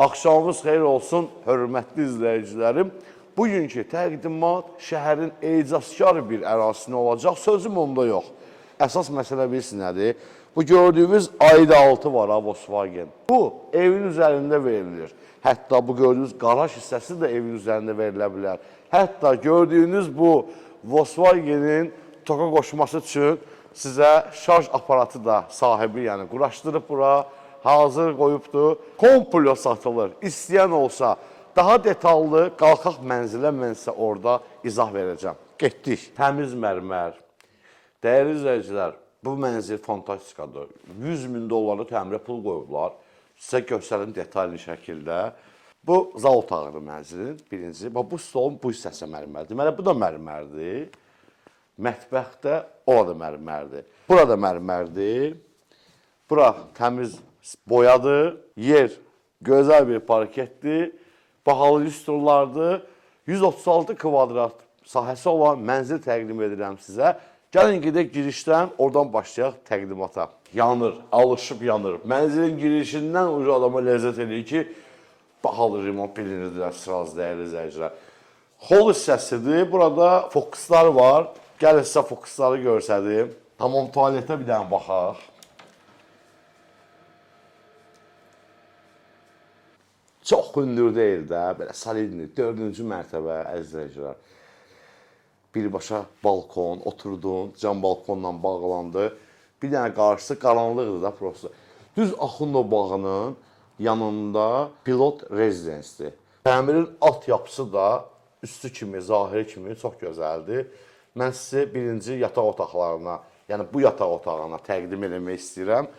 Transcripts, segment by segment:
Axşamınız xeyir olsun, hörmətli izləyicilərim. Bugünkü təqdimat şəhərin ecazkar bir ərazisində olacaq. Sözüm onda yox. Əsas məsələ bilirsiniz nədir? Bu gördüyünüz Ayda 6 var ha, Volkswagen. Bu evin üzərində verilir. Hətta bu gördüyünüz qaraj hissəsi də evin üzərində verilə bilər. Hətta gördüyünüz bu Volkswagenin toka qoşması üçün sizə şarj aparatı da sahibi, yəni quraşdırıb bura, hazır qoyubdur. Komplo satılır. İstəyən olsa daha detallı qalxaq mənzilə, mən sizə orada izah verəcəm. Getdik. Təmiz mərmər. Dəyərli izləyicilər, bu mənzil fantastikadır. 100 min dollara təmirə pul qoyublar. Sizə göstərim detallı şəkildə. Bu zal otağıdır mənzilin birinci. Bax bu stolun bu hissəsi mərmərdir. Deməli bu da mərmərdir. Mətbəxdə o da mərmərdir. Burada mərmərdir. Bura təmiz boyadır. Yer gözəl bir parketdir. Bahalı lüstrlardır. 136 kvadrat sahəsi olan mənzil təqdim edirəm sizə. Gəlin gedək girişdən, oradan başlayaq təqdimata. Yanır, alışıb yanır. Mənzilin girişindən ucu adama ləzzət eləyir ki, bahalı remont bilinir sıraz dəyərli izləyicilər. Hol hissəsidir. Burada fokuslar var. Gəlin sizə fokusları göstərim. Tamam, tualetə bir dənə baxaq. Çox hündür deyil də, belə soliddir. Dördüncü mərtəbə, əziz izləyicilər. Birbaşa balkon, oturdun, cam balkonla bağlandı. Bir dənə qarşısı qaranlıqdır da prosta. Düz Axundov bağının yanında pilot rezidensidir. Təmirin altyapısı da üstü kimi, zahiri kimi çox gözəldir. Mən sizi birinci yataq otaqlarına, yəni bu yataq otağına təqdim eləmək istəyirəm.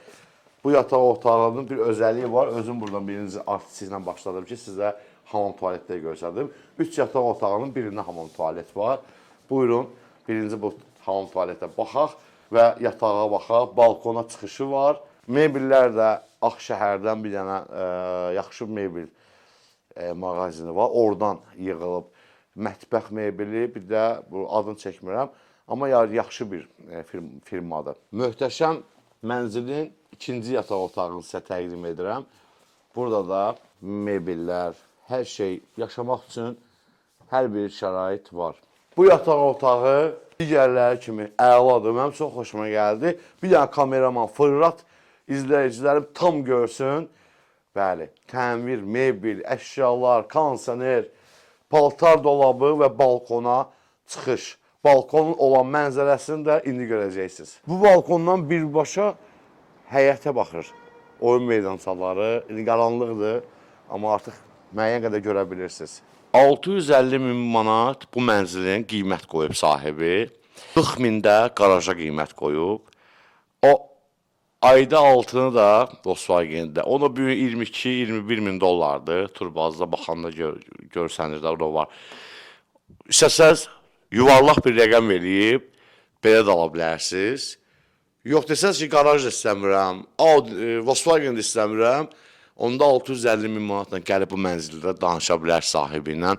Bu yataq otağının bir özəlliyi var. Özüm buradan birinci artist ilə başladım ki, sizə hamam tualetləri göstərdim. 3 yataq otağının birində hamam tualet var. Buyurun, birinci bu hamam tualetə baxaq və yatağa baxaq. Balkona çıxışı var. Mebellər də Ağşəhərdən bir dənə yaxşı mebel mağazini var. Oradan yığılıb mətbəx mebeli, bir də bu adını çəkmirəm, amma yaxşı bir firmadır. Möhtəşəm mənzilin ikinci yataq otağını sizə təqdim edirəm. Burada da mebellər, hər şey yaşamaq üçün hər bir şərait var. Bu yataq otağı digərləri kimi əladır. Mənim çox xoşuma gəldi. Bir dənə kameraman fırlat, izləyicilərim tam görsün. Bəli, təmir, mebel, əşyalar, kondisioner, paltar dolabı və balkona çıxış. Balkonun olan mənzərəsini də indi görəcəksiniz. Bu balkondan birbaşa həyətə baxır. Oyun meydançaları, indi qaranlıqdır, amma artıq müəyyən qədər görə bilirsiniz. 650 min manat bu mənzilin qiymət qoyub sahibi. 40 min də qaraja qiymət qoyub. O ayda altını da Volkswagen-də. O da bu gün 22-21 min dollardır. Turbazda baxanda görsənir də orada var. İstəsəz yuvarlaq bir rəqəm eləyib belə də ala bilərsiniz. Yox desəz ki, qaraj da istəmirəm, Audi, Volkswagen də istəmirəm, onda 650 min manatla gəlib bu mənzildə danışa bilər sahibi ilə.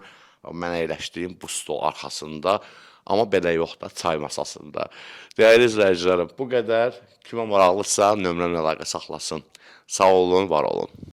Mən əyləşdiyim bu stol arxasında, amma belə yox da çay masasında. Dəyərli izləyicilərim, bu qədər. Kimə maraqlıdırsa nömrəmlə əlaqə saxlasın. Sağ olun, var olun.